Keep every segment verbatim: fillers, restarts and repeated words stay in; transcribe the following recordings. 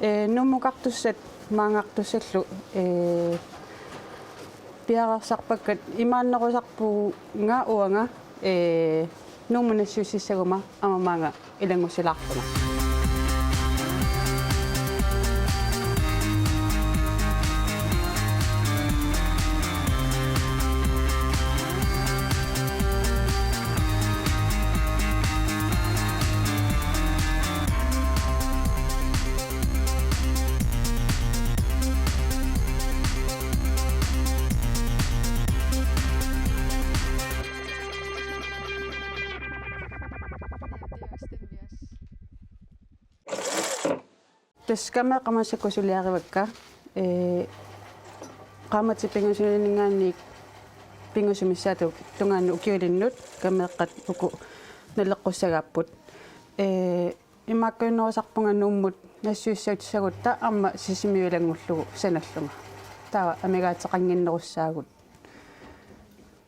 Ee, Nuummukartussat maanngartussallu, ee, piareersarpakkat imaannerusarpunga uanga, ee, Nuummut nassuiassaguma aamma maanga ilanngussilaarpunga. Tassa kameeqqat massakkut suliarivakka, ee, qaammatit pingasunik tungaanut, pingasunik missaata tungaanut ukiulinnut kameeqqat uku naleqqussagaapput. Ee, imaakkuinnerusarpunga Nuummut nassuiassagutta aamma Sisimiut ilanngullugu sanallunga. Taava amigaateqannginnerussaagut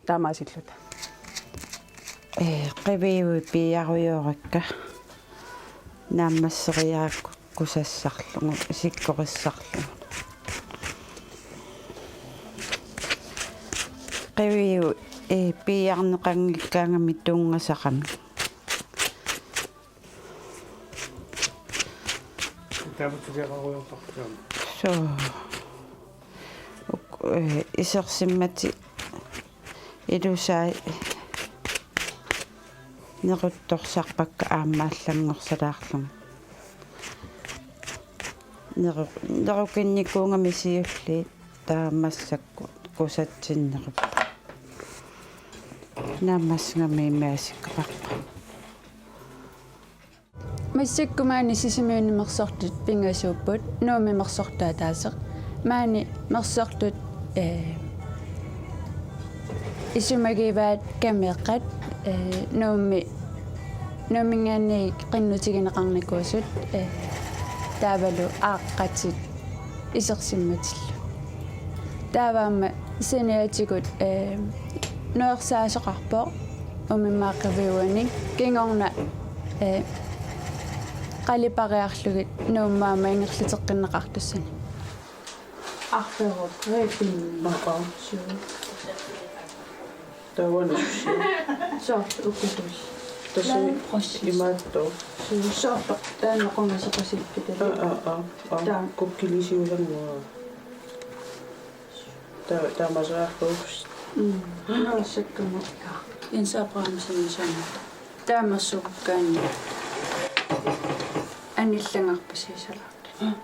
taamaasilluta. Ee, qiviuit piiarujoorakka naammasseriarakku kusassarlugu, isikkorissarlugu. Qiviuit, ee, piiarneqanngikkaangamik tunngasaqamik. Taamatuliaqarujoortarput taama. Soo. Uk-, ee, isersimmatit ilusai neruttorsarpakka aamma allanngorsalaarlugit. Neru-, nerukinnikuugami siulliit taava massakkut kusatsinnerupput. Naammassigami imaasikkoqarpa. Massakkut maani Sisimiuni mersortut pingasuupput, Nuummi mersortut ataaseq. Maani mersortut, ee, isumagivaat kameeqqat, ee, Nuummi, Nuumminngaanniit qinnutigineqarnikuusut, ee, taavalu aaqqatit isersimmatillu. Taava aamma saniatigut, ee, nuersaasoqarpoq umimmaap qiviuanik kingorna, ee, qalipariarlugit Nuummut aamma ingerlateqqinneqartussanik. Arferup, ee, fin. Aa, aa. Suu. Taava nussi. Soorlu ukutut. Tassa. Brossis. Imaattoq. Suu, soorlu taanna qungaseqasippit. Aa, aa, aa, aa. Taava. Kukkilisiulannguaq. Ta-, taamasaarpuus. Mm. Nuersakkama. Jens Abrahamsen sanna. Taamaasukkaanni. Anillangarpasiisalaartut.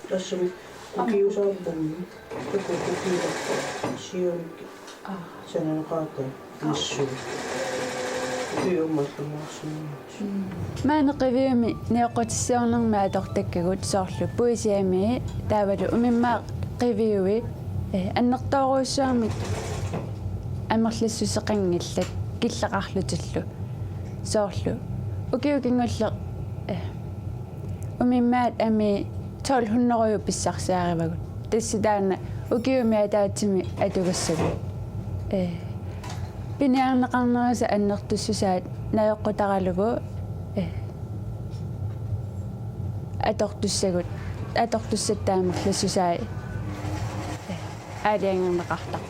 Tassami kukiusaarpunni. Taku kukiusaarpunni. Siunikki. Aa. Sananaqaata. Assut. Ukiummallumaarsunnguit. Mm. Maani qiviumi nioqqutissiornermi atortakkagut soorlu puisiami taavalu umimmaap qiviui, ee, annertoorujussuarmik amerlassuseqanngillat killeqarlutillu. Soorlu ukiut kingulleq, ee, umimmaat amii tolv hundrede pissarsiarivagut. Tassa taanna ukiumi ataatsimi atugassagut. Ee, piniarneqarnerisa annertussusaat najoqqutaralugu, ee, atortussagut, atortussat amerlassusaat, ee, aalajangerneqartarput.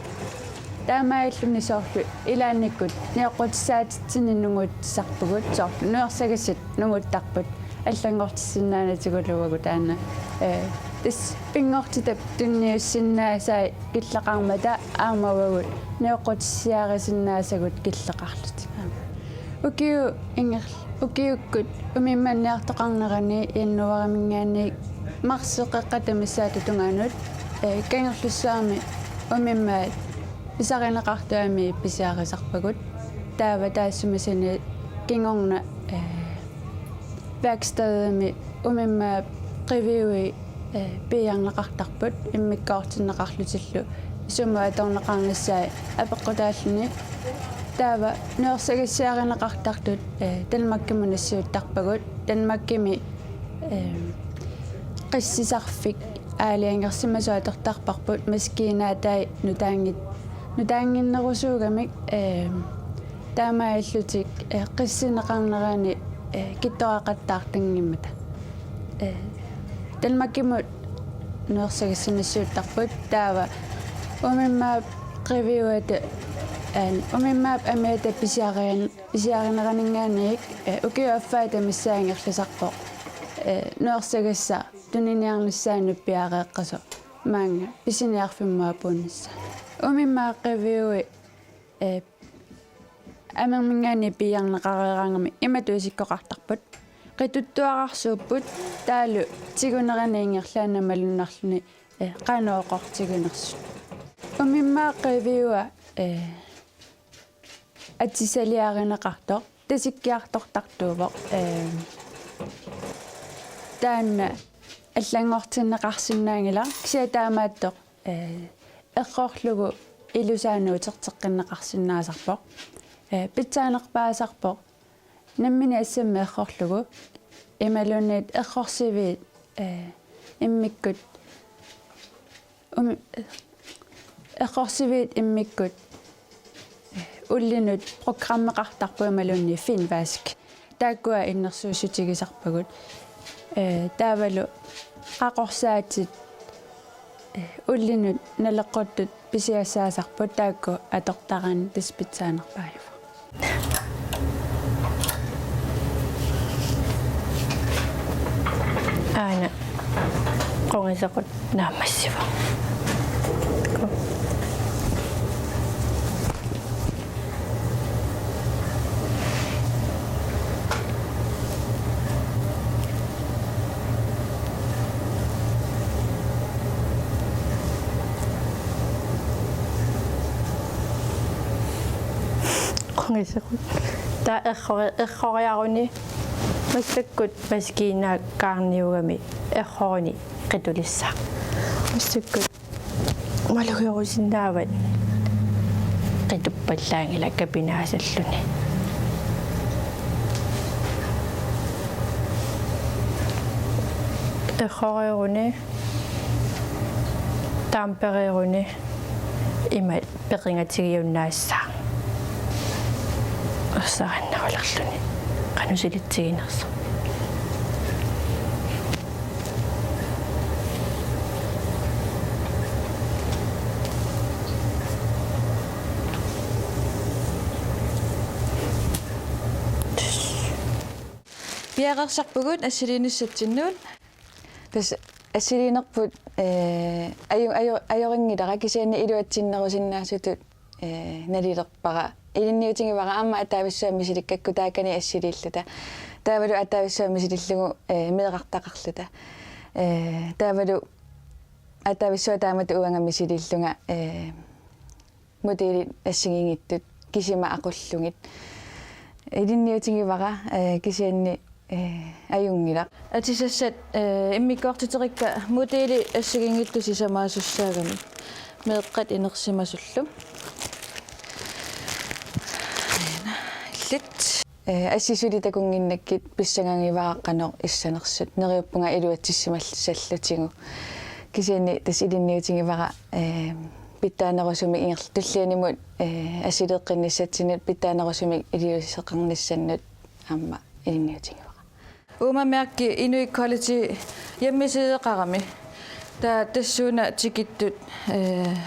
Taamaalilluni soorlu ilaannikkut nioqqutissaatitsinni nunguutsisarpugut soorlu nuersagassat nunguuttarput allanngortissinnaanatiguluagut taanna. Ee, tassa pinngortitap tunniussinnaasai killeqarmata aamma uagut nioqqutissiarisinnaasagut killeqarlutik. Ukiu inger-, ukiukkut umimmanniartoqarnerani januaariminngaanniit marsip qeqqata missaata tungaanut, ee, Kangerlussuarmi umimmaat pisarineqartut amii pisiarisarpagut. Taava taassuma saniatigut kingorna, ee, værkstedimi umimmaap qiviui, ee, piiarneqartarput immikkoortinneqarlutillu sumut atorneqarnissaat apeqqutaalluni. Taava nuersagassiarineqartartut, ee, Danmarkimut nassiuttarpagut. Danmarkimi, ee, qissisarfik aalajangersimasoq atortarparput maskiinaatai nutaanngit-, nutaannginnerusuugamik, ee, taamaalillutik, ee, qissineqarnerani eh, kittoraqattaartunngimmata. Eh, Danmarkimut nuersagassanut nassiuttarput, taava umimmaap qiviuata, eh, umimmaap amiata pisiarian-, pisiarineraninngaanniit, eh, ukiup affaata missaa ingerlasarpoq. Eh, nuersagassaq tuniniarnissaanut piareeqqasoq maanga pisiniarfimmukarpuunnissaa. Umimmaap qiviui, eh, amerminngaanniit piiarneqareeraangami imatut isikkoqartarput. Qituttuararsuupput taavalu tigunerani ingerlaannaq malunnarluni, eh, qanoq oqortigunersut. Umimmaap qiviua, eh, atisaliarineqartoq, tasikkiartortartuuvoq, eh, taanna allanngortinneqarsinnaanngilaq, kisianni taamaattoq, eh, errorlugu ilusaanut uterteqqinneqarsinnaasarpoq. Eh, pitsaanerpaasarpoq nammineq assammik errorlugu, imaluunniit errorsiviit, eh, immikkut, um, errorsiviit immikkut, eh, ullinut programmeqartarput imaluunniit finvask. Taakkua innersuussutigisarpagut. Eh, taavalu qaqorsaatit, eh, ullinut naleqquttut pisiassaasarput, taakku atortaraanni tassa pitsaanerpaajuvoq. Aana qungisequt naammassivoq. Qungisequt. Taava errori-, erroriaruni massakkut maskiinaakkaarniugami erroruni qitulissaaq. Massakkut malugerusinnaavat qituppallaanngilaq kapinaassalluni. Erroriaruni, tamperiaruni ima peqingatigiunnaassaaq. Ersarinnarulerluni qanoq silitsiginersoq. Piareersarpugut assiliinissatsinnut. Tassa assiliinerput, eh, aju-, aju-, ajorinngilaq, kisianni iluatsinnerusinnaasutut, eh, nalilerpara. Ilinniutigivara aamma ataavissuaq misilikkakku taakani assiliilluta. Taavalu ataavissuaq misilillugu, eh, meerartaqarluta. Eh, taavalu ataavissuaq taamatut uanga misiliillunga, eh, modelit assigiinngitsut kisima aqullugit. Ilinniutigivara, eh, kisianni, eh, ajunngilaq. Atisassat, eh, immikkoortiterikka modeli assigiinngitsut sisamaasussaagami meeqqat inersimasullu. Aana, illit. Eh, assut suli takunnginnakkit pissangagivara qanoq issanersut. Neriuppunga iluatsissimallutigu. Kisianni tassa ilinniutigivara, eh, pitsaanerusumik ingerl-, tullianimut, eh, assiliiqqinnissatsinnut pitsaanerusumik iliuuseqarnissannut aamma ilinniutigivara. Uuma mærke Inuit Quality hjemmesideqarami. Taava tassuuna tikittut, eh,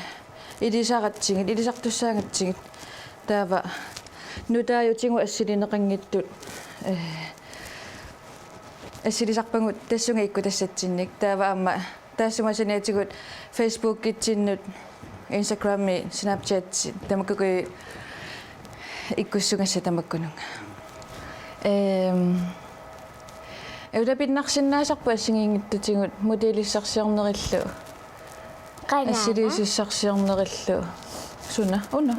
ilisaratsigit, ilisartussaagatsigit. Taava nutaajutigut assiliineqanngitsut, eh, assilisarpagut tassunga ikkutassatsinnik. Taava aamma taassuma saniatigut Facebookitsinnut, Instagrami, Snapchat, tamakkukkut ikkussugassat tamakkununnga. Ehm, ulapinnarsinnaasarput assigiinngitsutigut modelissarsiornerillu. Qanga. Assiliisussarsiornerillu. Suna, una.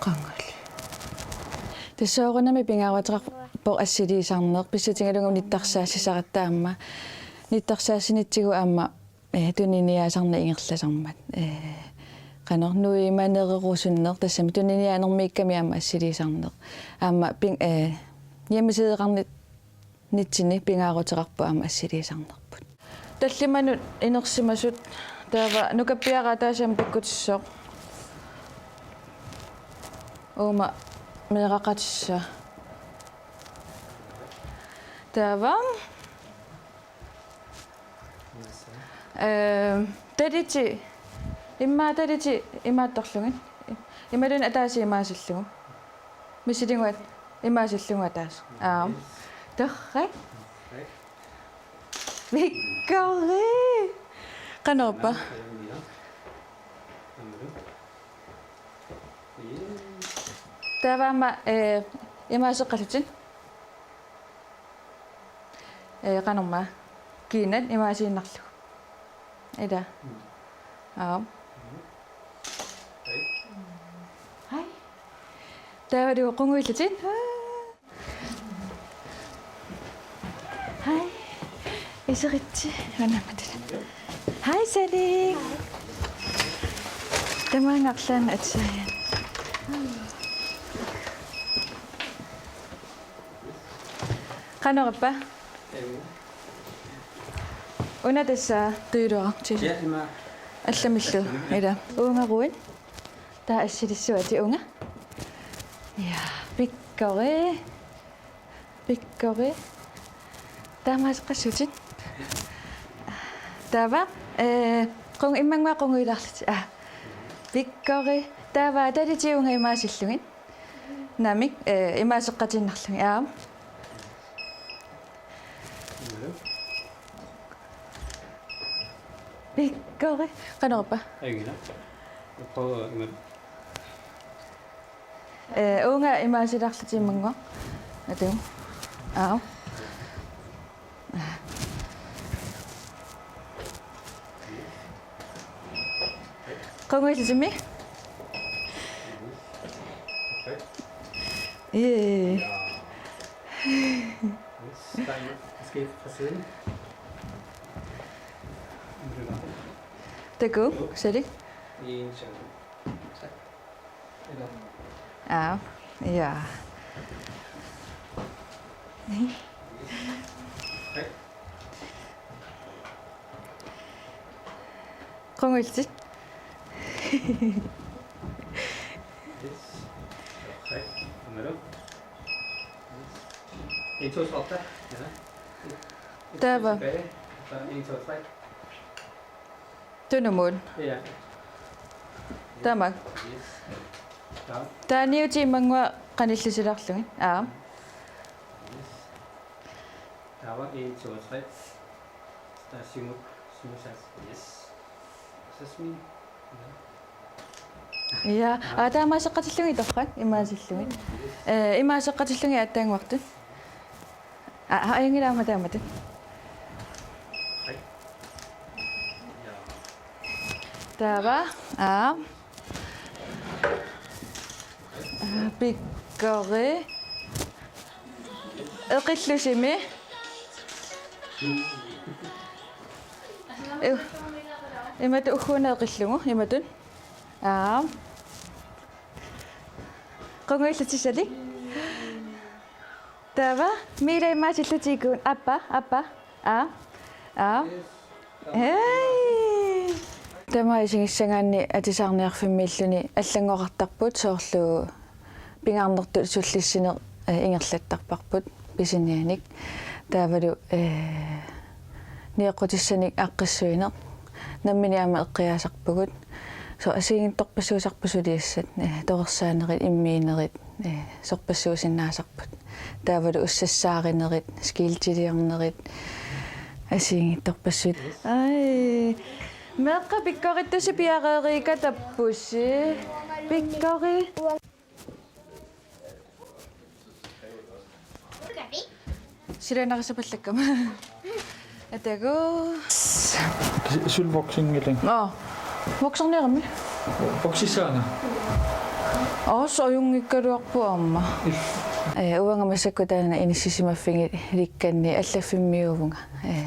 Qangali. Tassa soorunami pingaaruteqarpoq assiliisarneq, pissutigalugu nittarsaassisaratta aamma. Nittarsaassinitsigut aamma, eh, tuniniaasarneq ingerlasarmat. Eh, qanoq nuimaneerusunneq, tassami tuniniaanermiikkami aamma assiliisarneq. Aamma ping-, eh, hjemmesideqarnit- nitsinni pingaaruteqarpoq aamma assiliisarnerput. Tallimanut inersimasut, taava nukappiaraq ataaseq aamma takkutissaaq. Uuma meeraqatissaa. Taava. Ehm, taliti, immaqa taliti imaattorlugit. Imaluunniit ataaseq imaasillugu. Misilinnguit imaasillugu ataaseq. Aap. Torrak. Pikkori. Qanorpa? Taava aamma, eh, imaaseqqallutit. Eh, qanormaa. Kiinat imaasiinnarlugu. Ila. Aap. Hej. Taavalu qunguillutit. Hej. Iseritsi. Anammatila. Hej, Salik. Tamaanga arlaannik atisaajan. Qanorpa? Una tassa tujuuluartut. Ja, ima. Allamillu. Ila. Uungaruit. Taava assilissuatit uunga. Ja, pikkori. Pikkori. Taamaaseqqassutit. Taava, eh, qung-, immannguaq qunguilaarlutit. Ah. Pikkori. Taava taliti uunga imaasillugit. Naamik, eh, imaaseqqatiinnarlugit. Aap. Pikkori. Qanorpa? Ajunngilaq. Prøv at Eh, uunga imaasilaarlutit immannguaq. Atagu. Aap. Qunguillutit. Ee. Takuuk, Salik? Aap, ja. Qunguillutit. En, to, tre. Ja. Taava. Tilbage. Så en, to, tre. Tunumut. Ja. Taama. Yes. Taava. Taaniutit immannguaq qanillisilaarlugit. Aap. Yes. Taava en, to, tre. Taava siumut, siumut sat. Yes. Så smil. Ja, aa, taamaaseqqatillugit torrak, imaasillugit. Eh, imaasseqqatillugit aatsaannguartut. Aa, aa, ajunngilaq aamma taamatut. Taava, aa. Aa, pikkori. Eqillusimi. Eh, imatut ugguuna eqillugu, imatut. Aap. Qunguillutit, Salik. Taava, Mila imaasillutit ikuun. Aappa, aappa. Aap. Aap. Hej. Tamaat isigissagaanni atisaarniarfimmiilluni allanngoqartarput, soorlu pingaarnertut sullissineq, eh, ingerlattarparput pisinianik. Taavalu, eh, nieqqutissanik aaqqissuineq. Nammineq aamma eqqiaasarpugut. Soorlu assigiinngitsorpassuusarput suliassat, eh, torersaanerit, immiinerit, eh, sorpassuusinnaasarput. Taavalu ussassaarinerit, skiltiliornerit, assigiinngitsorpassuit. Ai. Meeqqat pikkorittusi piareeriikatappusi. Pikkori. Silaannarissappallakkama. Atagu. Su-, suli voksenngilanga. Aa. Vokserniarami? Voksissaanga. Aa, soorunngikkaluarpoq aamma. Ee, uanga massakkut taanna inissisimaffigilikkanni allaffimmiuuvunga. Ee,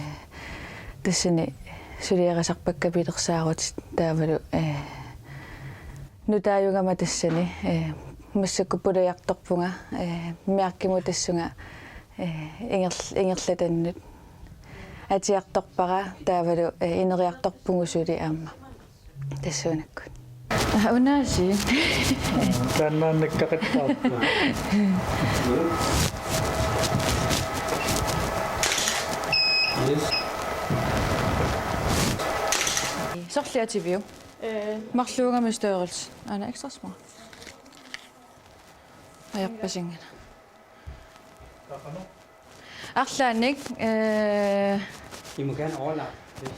tassani suliarisarpakka pilersaarutit taavalu, ee, nutaajugama tassani, ee, massakkut pulajartorpunga, ee, mærkimut tassunga, ee, inger-, ingerlatannut. Atiartorpara taavalu, ee, ineriartorpugut suli aamma. Tassuunakkut. Aa, unaasiit. Taannaannakkaqattaarpoq. Sorliativiu? Øh, Marluugami størrelse. Aana ekstra små. Ajorpasinngilaq. Arlaannik, øh, I må gerne overlappe. Hvis...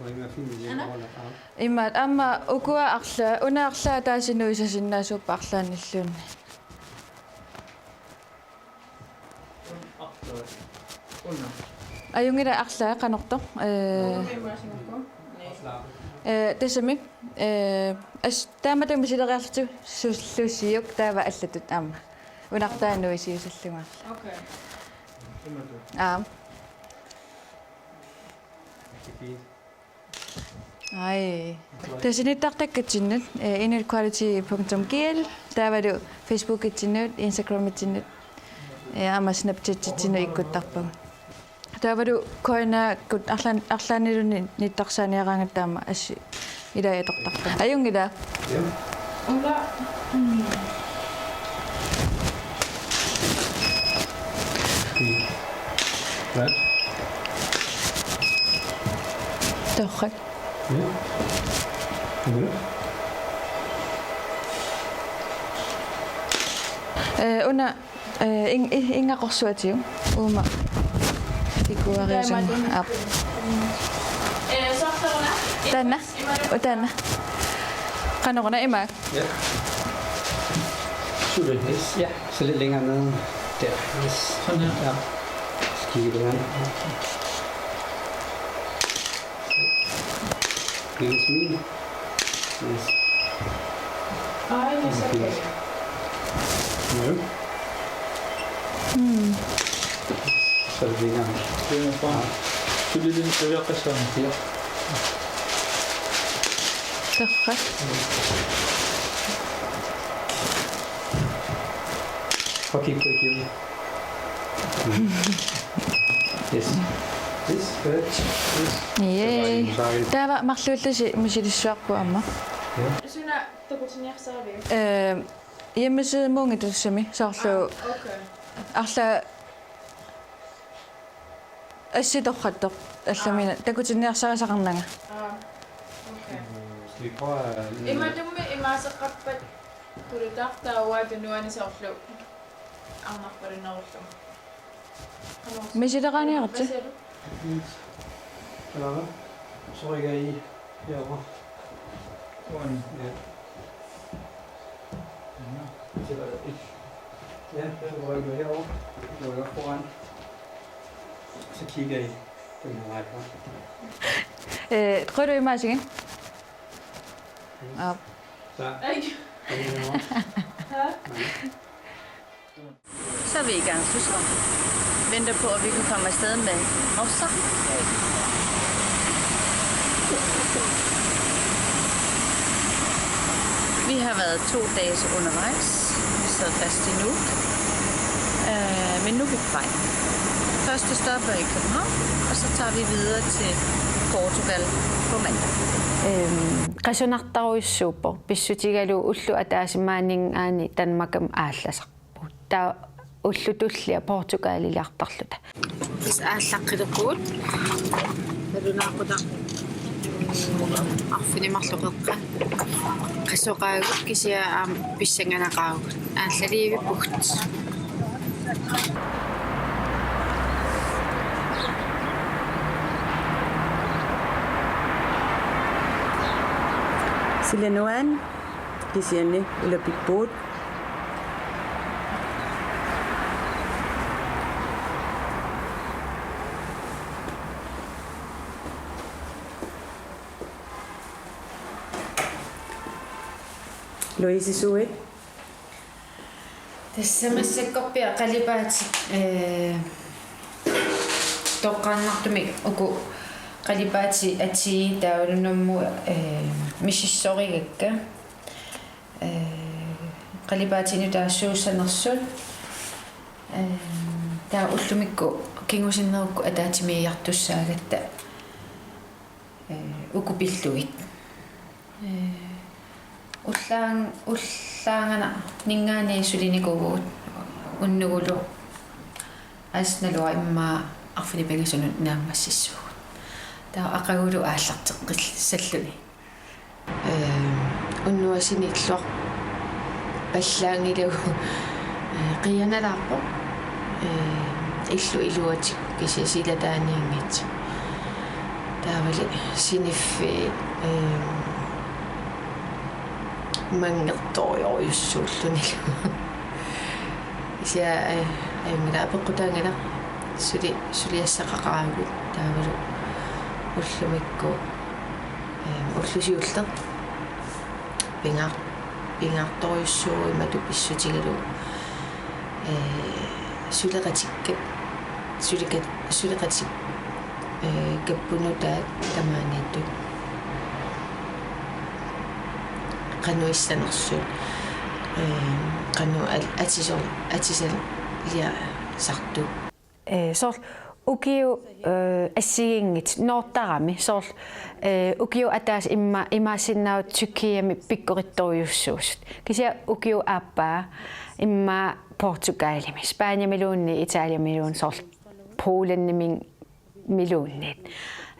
Må I være fint, hvis I overlapper. Imaat aamma ukua arla-, una arlaat ataaseq nuisasinnaasuuppat arlaannilluunniit. Ajunngilaq arlaat qanortoq. Øh, øh, tassami, øh, as-, taamatut misileriarlugu sullusiuk taava allatut aamma. Una arlaat nuisiusallugu aamma. Okay. Aap. Ai. Tassa nittartakkatsinnut, øh, inelquality punktum G L, taavalu Facebookitsinnut, Instagramitsinnut, øh, aamma Snapchatitsinnut ikkuttarpagut. Taavalu Koinakkut arlaan-, arlaanniluunniit nittarsaaniaraangatta aamma assi ilai atortarpagut. Ajunngilaq. Ja. Una. Hvad? Torrak. Ja. Ja. Øh, una, øh, in-, i-, inga qorsuatigu. Uuma. Ikuariusam. Aap. Øh, så er der una. Taanna. Taanna. Qanoruna imaak? Ja. Suli. Yes. Ja. Så lidt længere ned. Der. Yes. Sådan her. Ja. Så kigger du hen. Lille smil. Yes. Ej, det er så pænt. Ja. Mm. Så er det længere. Det er fra. Ja. Du er lidt, det er også sådan. Ja. Torrak. Prøv at kigge på i kjolen. Yes. Yes, good. Yes. Yay. Sorry, sorry. Taava marluullusi misilissuarput aamma. Ja. Suna takutiniarsaraviuk? Øh, hjemmesidemuunngitsoq tassami, soorlu. Ah, okay. Arlaat assi torrattoq, allamina. Aa. Takutinniarsarisaqarnanga. Aa. Okay. Skal vi prøve at... Imaattummi imaaseqqappat tulutartaa uanga tunuani soorlu arnarpalunnerullugu. Misileraaniarti. Hvad siger du? Fint. Eller hvad? Så rykker I herover. Sådan. Ja. Ja. Så var der et. Ja, så rykker vi herover. Så rykker vi foran. Så kigger I den her vej fra. Øh, prøver du i mig igen? Yes. Op. Så. Ej. Den her over. Hæ? Nej. Så er vi i gang, Susanne. Venter på, at vi kan komme afsted med Rosa. Vi har været to dage undervejs. Vi sad fast i Nuuk. Øh, men nu er vi på vej. Første stop er i København, og så tager vi videre til Portugal på mandag. Øhm, qasunartarujussuuvoq, pissutigalugu ulloq ataasinngaanniit Danmarkimut aallasarpoq. Taava ullut tulliat Portugaliliartarluta. Tassa aallaqqilluta. Nalunaaqutaq. Arfineq-marluk qeqqa. Qasoqaagut kisianni aamma pissanganaqaagut. Aallaliivippugut. Sila nuann kisianni ulapippugut. Louise, suit? Tassa massakkorpiaq qalipaatit, øh, toqqaannartumik uku qalipaatit atii taavalu nammu, øh, misissorigakka. Øh, qalipaatit nutaassuussanersut. Øh, taava ullumikkut kingusinnerukkut ataatsimiiartussaagatta. Øh, uku pillugit. Øh, ullaan-, ullaanganarninngaanniit sulinikuuvugut unnugulu. Assut naluara immaqa arfineq-pingasunut naammassissuugut. Taava aqagulu aallarteqqissalluni. Ee, unnuaq sinilluarpallaanngilagut, ee, qiianalaarpoq, ee, illup iluatigut kisianni silataaniinngitsut. Taavali siniffii, ee, manngertorujorujussuullunilu. Kisianni, ee, ajunngilaq, apeqqutaanngilaq suli, suliassaqaqaagut taavalu ullumikkut, ee, ulloq siulleq pinga-, pingaartorujussuuvoq imatut pissutigalugu, ee, suleqatikka-, suleqa-, suleqatik-, ee, kappunut taava tamaaniittut qanoq issanersut, ee, qanoq al-, atisor-, atisaliasartut. Ee, soorlu ukiut, ee, assigiinngitsut noortarami, soorlu, ee, ukiut ataaseq imma-, imaassinnaavoq Tyrkiami pikkorittorujussuusut. Kisianni ukiup aappaa imma Portugalimi, Spaniamiluunniit, Italiamiluunniit, soorlu Polandimi-, miluunniit.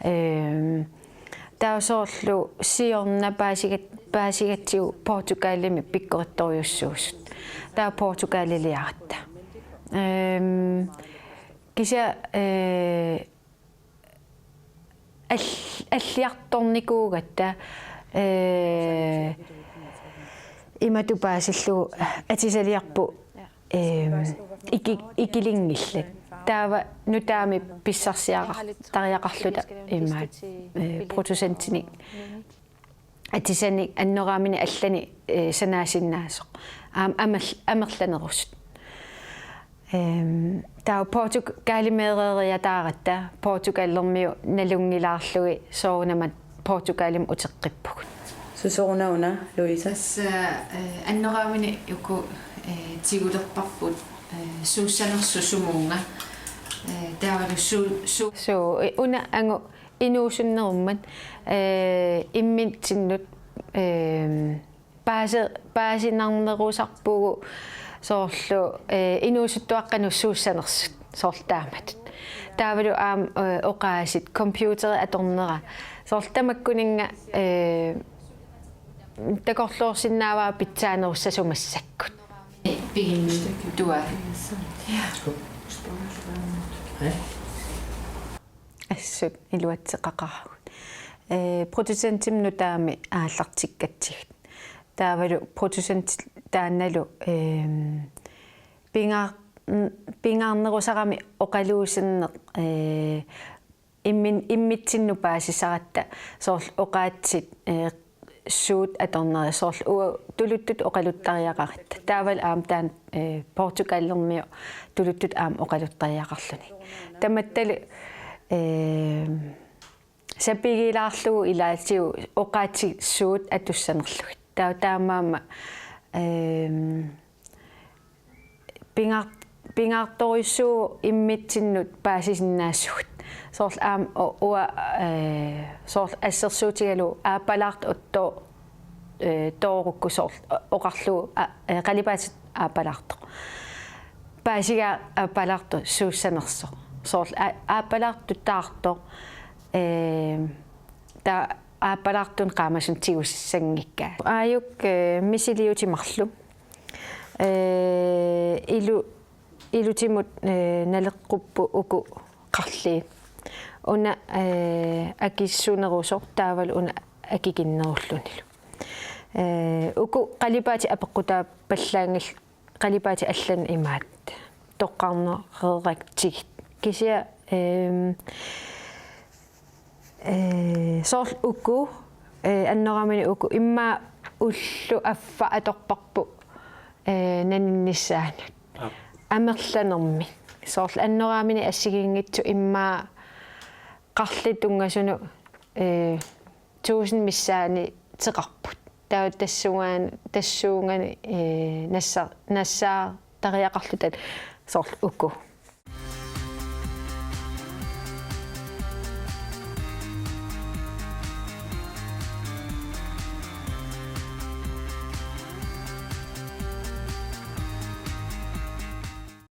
Ee, taava soorlu siorna paasigat-, paasigatsigu Portugalimi pikkorittorujussuusut. Taava Portugaliliaratta. Ee, kisianni, ee, al-, alliartornikuugatta, ee, imatut paasillugu atisaliarput, ee, iki-, ikilinngillat. Taava nutaamik pissarsiaqar-, tariaqarluta imaat, ee, producentinik atisanik annoraaminik allanik, ee, sanaasinnaasoq. Aamma amer-, amerlanerusut. Ee, taava Portugalimiireeriataaratta Portugalermiut nalunngilaarlugit soorunami Portugalimi uteqqippugut. Susooruna una, Louise? Tassa, ee, annoraaminik uku, ee, tigulerparput, ee, suussanersut sumuunnga, ee, taavalu su-, su-, suu, ee, una angut inuusunnerummat, ee, immitsinnut, ee, paasi-, paasinarnerusarpugut soorlu, ee, inuusuttuaqqanut suussanersut, soorlu taamatut. Taavalu aamma, ee, oqaasii computeri atornera. Soorlu tamakkuninnga, ee, takorloorsinnaavara pitsaanerussasut massakkut. Piginnittuaq. Assut iluatseqaqaagut. Ee, producentimik nutaamik aallartikkatsigit. Taavalu producentit taannalu, ee, pingaar-, pingaarnerusarami oqaluuserneq, ee, immin-, immitsinnut paasisaratta soorlu oqaatsit, ee, suut atornerat soorlu uagut tuluttut oqaluttariaqaratta. Taavalu aamma taanna, ee, Portugalermiut tuluttut aamma oqaluttariaqarluni. Tamattalu, ee, sapigilaarlugu ilaatigut oqaatsit suut atussanerlugit. Taava taamaammat, ee, pingaar-, pingaartorujussuuvoq immitsinnut paasisinnaasugut. Soorlu aamma u-, uanga, ee, soorlu assersuutigalugu aappalaartoq uttoo-, ee, toorukku soorlu o-, oqarlugu a-, ee, qalipaatit aappalaartoq. Paasigaara aappalaartoq suussanersoq. Soorlu a-, aappalaartoq taartoq, ee, taava aappalaartunik qaamasunik tigusissanngikkaat. Aajuku, ee, misiliutit marluk. Ee, ilu-, ilutimut, ee, naleqqupput uku qarliit. Una, ee, akissunerusoq taavalu una akikinnerullunilu. Ee, uku qalipaatit apeqqutaappallaanngillat, qalipaatit allanut imaattoq toqqarnereeratsigit. Kisianni, ee, ee, soorlu uku, ee, annoraaminik uku immaqa ulloq affaq atorparput, ee, naninnissaanut. Aap. Amerlanermik. Soorlu annoraaminik assigiinngitsut immaqa qarliit tunngasunut, ee, tusind missaanni teqarput. Taava tassunga-, tassuungaani, ee, nassa-, nassaartariaqarluta soorlu uku.